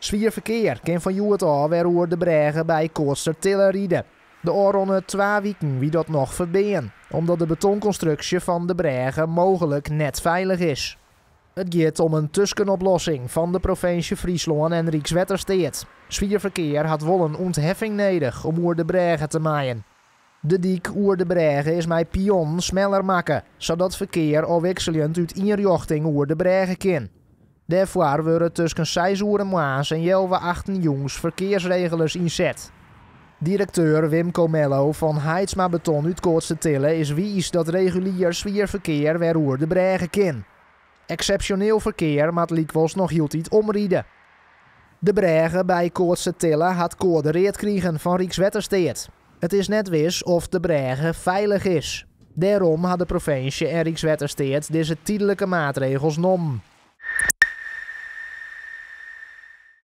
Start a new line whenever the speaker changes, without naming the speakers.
Swier ferkear kin fan hjoed ôf wer oer de brêge by Koatstertille ride. De ôfrûne twa wiken wie dat noch ferbean, omdat de betonkonstruksje fan de brêge mooglik net feilich is. It giet om in tuskenoplossing fan de provinsje Fryslân en Rykswettersteat. Swier ferkear hat wol in ûntheffing nedich om oer de brêge te meien. De dyk oer de brêge is mei pionnen smeller makke, sadat ferkear ôfwikseljend út ien rjochting oer de brêge kin. Dêrfoar wurde tusken seis oere moarns en healwei achten jûns ferkearsregelers ynset. Direkteur Wim Comello fan Haitsma Beton út Koatstertille is wiis dat regulier swier ferkear wer oer de brêge kin. Eksepsjoneel ferkear moat lykwols noch hieltyd omride. De brêge by Koatstertille hat koade read krigen fan Rykswettersteat. It is net wis oft de brêge feilich is. Dêrom ha de provinsje en Rykswettersteat dizze tydlike maatregels nommen.